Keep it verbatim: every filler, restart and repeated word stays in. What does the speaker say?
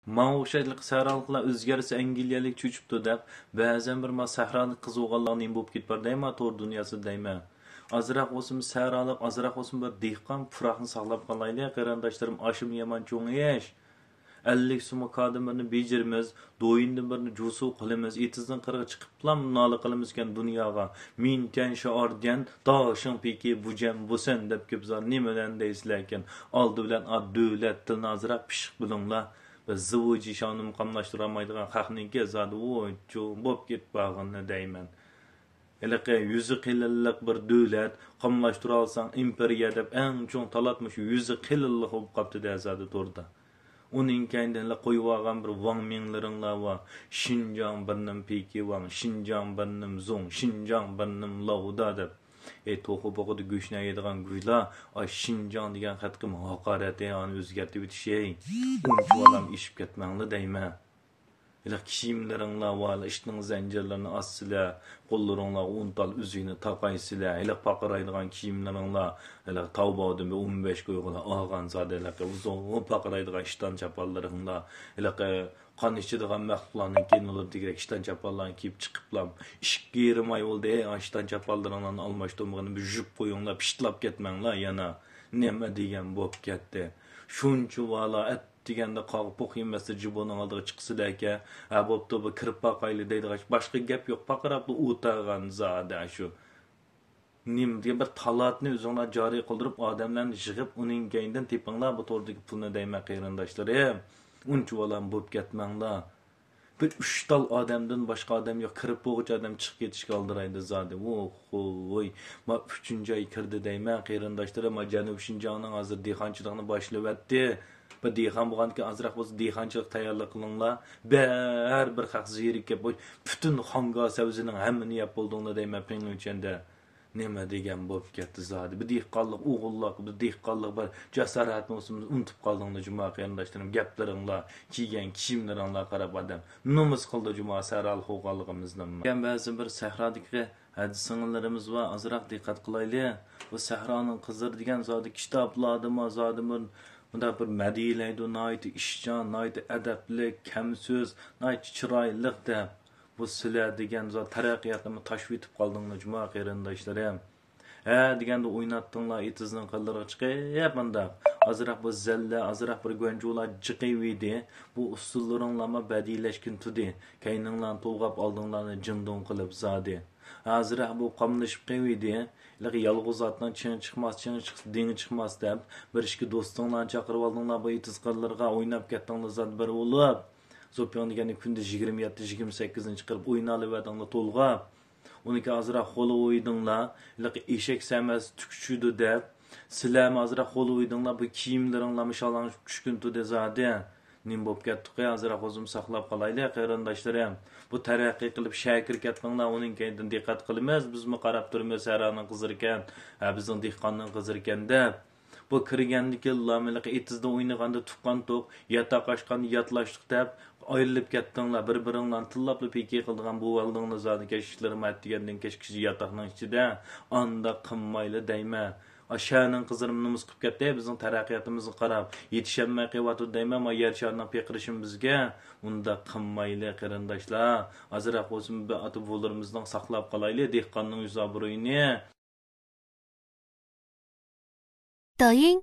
ماڭا ئوخشاش سەھرالىقلار ئۆزگەرسە ئەنگلىيەلىك چۆچۈپتۇ دەپ، بەزەن بىر ما سەھرالىق قىز بولغانلار نېمە بولۇپ كېتىپ بار دەيمەن، تور دۇنياسىدا دەيمەن. ئازراق بولسىمۇ سەھرالىق، ئازراق بولسىمۇ بىر دېھقان پۇراقنى ساقلاپ قالايلى، قېرىنداشلىرىم، ئاشۇمۇ يامان چوڭ ئىش. ئەللىك سومغا كادىن بىرنى بېجىرىمىز، دويۇندىن بىرنى جۇسۇ قىلىمىز، ئېتىزنىڭ قىرىغا چىقىپلا نالە قىلىمىزكەن دۇنياغا. مىنكەن شائار دىيەن، داشىڭ پېكى بۇجەن بۇسەن دەپ كۆپ زادى نېمە بىلەن دەيسىلەركەن. ئالدى بىلەن ئا دۆلەت تىلىنى ئازراق پىششىق بىلىڭلار. بىز زىۋۇجى شاۋنىمۇ قاملاشتۇرالمايدىغان خەقنىڭكى زادى ۋۇ چۇ بوپ كېتىپ بارغىنىنى دەيمەن. ھېلىقى يۈزى قېلىنلىق بىر دۆلەت، قاملاشتۇرالىساڭ ئىمپېرىيە دەپ ئەڭ چوڭ تالات مۇشۇ يۈزى قېلىنلىق بولۇپ قاپتۇ دە زادى توردا. ئۇنىڭ كەينىدىن ھېلىقى قويۇۋالغان بىر ۋاڭ مىڭلىرىڭلار بار. شىنجاڭ بىرنىم پېكى ۋاڭ، شىنجاڭ بىرنىم زوڭ، شىنجاڭ بىرنىم لاۋدا دەپ. ئەي توخۇ بوغىدا گۆشنى يەيدىغان گۇيلار، ئاي شىنجاڭ دېگەن خەتقىمۇ ھاقارەت، ئەي ئانى ئۆزگەرتىۋېتىش، ئەي. ئۇنچىۋالام ئېشىپ كەتمەڭلار دەيمەن. ھېلىقى كىيىملىرىڭلار ۋار، ئىشتىنىڭ زەنجىرلىرىنى ئاسسىلە، قوللىرىڭلارغا ئون تال ئۈزۈكنى تاقايسىلە، ھېلىقى پارقىرايدىغان كىيىملىرىڭلار، ھېلىقى تاۋباۋدىن بىر ئون بەش ئۇيغۇرلار ئالغان زادى ھېلىقى ئۇزۇن پارقىرايدىغان ئىشتان چاپانلىرىڭلار، ھېلىقى قان ئىچىدىغان مەخلۇقلارنىڭ كىنولىرىدىكىدەك ئىشتان چاپانلارنى كىيىپ چىقىپلا، ئىككى يېرىم ئاي بولدى، ئىشتان چاپانلىرىڭلارنى ئالماشتۇرمىغىنى بىر يۇيۇپ قويۇڭلار، پىشتىلاپ كەتمەڭلار يەنە. نېمە دېگەن بوپ كەتتى. شۇنچىۋالا ئەت دېگەندە قاغا پوق يېمەستە جۇبونىڭ ئالدىغا چىقىسىلەركەن. ھە، بوپتۇ، بۇ كىرىپ باقايلى دەيدىغان باشقا گەپ يوق، پارقىراپلا ئولتۇرغان زادى شۇ. نېمە دېگەن بىر تالاتنى ئۆزۈڭلار جارى قىلدۇرۇپ، ئادەملەرنى يىغىپ، ئۇنىڭ كەينىدىن تېپىڭلار بۇ توردىكى پۇلنى دەيمەن، قېرىنداشلىرىم. ئۇنچىۋالام بوپ كەتمەڭلار. بىر ئۈچ تال ئادەمدىن باشقا ئادەم يوق، كىرىپ بولغۇچە ئادەم چىقىپ كېتىشكە ئالدىرايدۇ زادى. ۋوھوي، ما ئۈچىنچى ئاي كىردى دەيمەن، قېرىنداشلىرىم، ما جەنۇبىي شىنجاڭنىڭ ھازىر دېھقانچىلىقنى باشلىۋەتتى. بىر دېھقان بولغاندىكىن ئازراق بولسا دېھقانچىلىق تەييارلىق قىلىڭلار. بەرىبىر خەق زېرىكىپ، پۈتۈن خاڭگا سەۋزىنىڭ ھەممىنى يەپ بولدۇڭلار دەيمەن پىڭلۈچۈەندە. نېمە دېگەن بوپ كەتتى زادى. بىر دېھقانلىق ئوغۇللۇق، بىر دېھقانلىق بىر جاسارەتنى بولسىمۇ ئۇنتۇپ قالدىڭلار جۇما قېرىنداشلىرىم. گەپلىرىڭلار، كىيگەن كىيىملىرىڭلارغا قاراپ ئادەم نومۇس قىلىدۇ جۇما سەھرالىق بولغانلىقىمىزنى. كەن بەزى بىر سەھرادىكى ھەدە سىڭىللىرىمىز بار، ئازراق دىققەت قىلايلى. بۇ سەھرانىڭ قىزلىرى دېگەن زادى كىتابلاردىمۇ زادى بىر مۇنداق بىر مەدھىيلەيدۇ، ناھايىتى ئىشچان، ناھايىتى ئەدەپلىك، كەم سۆز، ناھايىتى چىرايلىق دەپ. بۇ سىلەر دېگەن زادى تەرەققىياتنىمۇ تاشلىۋېتىپ قالدىڭلار جۇما قېرىنداشلىرىم. ھە دېگەندە ئويناتتىڭلار ئېتىزنىڭ قىرلىرىغا چىقىپ مۇنداق. ئازراق بىر زەللە، ئازراق بىر گۇەنجۇلار جىقىۋىدى. بۇ ئۇسسۇللىرىڭلارمۇ بەدىلەشكىن تۇدى. كەينىڭلارنى تولغاپ ئالدىڭلارنى جىندۇڭ قىلىپ زادى. ئازراق بۇ قاملىشىپ قېلىۋىدى. ھېلىقى يالغۇز ئاتنىڭ چېڭى چىقماس، چېڭى چىقسا دېڭى چىقماس دەپ، بىر ئىككى دوستۇڭلارنى چاقىرىۋالدىڭلار، بۇ ئېتىز قىرلىرىغا ئويناپ كەتتىڭلار زادى بىر بولۇپ. زوپىڭ دېگەننى كۈندە يىگىرمە يەتتە، يىگىرمە سەككىزىنچى قىلىپ ئويناۋېرىڭلار تولغاپ. ئۇنىڭكى ئازراق خولا ئويدۇڭلار، ھېلىقى ئېشەك سەمەس تۈك چۈشىدۇ دەپ. سىلەرمۇ ئازراق خولا ئويدۇڭلار، بۇ كىيىملىرىڭلارمۇ شالاڭ چۈشكىن تۇدى زادى. نېمە بوپ كەتتۇقى، ئازراق ئۆزىمىز ساقلاپ قالايلى، قېرىنداشلىرىم. بۇ تەرەققىي قىلىپ شەھەرگە كىرىپ كەتتىڭلار، ئۇنىڭ كەينىدىن دىققەت قىلىمىز، بىزمۇ قاراپ تۇرىمىز، سەھرانىڭ قىزلىرىكەن، ھە، بىزنىڭ دېھقاننىڭ قىزلىرىكەن دەپ. بۇ كىرگەندىكىنلا ھېلىقى ئېتىزدا ئوينىغاندا تۇغقان توق، ياتاق ئاچقاندا ياتلاشلىق دەپ ئايرىلىپ كەتتىڭلار، بىر-بىرىڭلارنى تىللاپلا پېكى قىلىدىغان بولۇۋالدىڭلار زادى كەچكىچىلىرىمۇ ئەتىگەندىن كەچكىچە ياتاقنىڭ ئىچىدە. ئانداق قىلمايلى دەيمەن. ئا، شەھەرنىڭ قىزلىرىمۇ نومۇس قىلىپ كەتتى، بىزنىڭ تەرەققىياتىمىزغا قاراپ يېتىشەلمەي قېلىۋاتىدۇ دەيمەن، ما يەر شارىنىڭ پېقىرىشىمۇ بىزگە. ئۇنداق قىلمايلى قېرىنداشلار، ئازراق بولسىمۇ بىر ئاتا بوۋىلىرىمىزنىڭ ساقلاپ قالايلى دېھقاننىڭ يۈز ئابرۇيىنى. 抖音、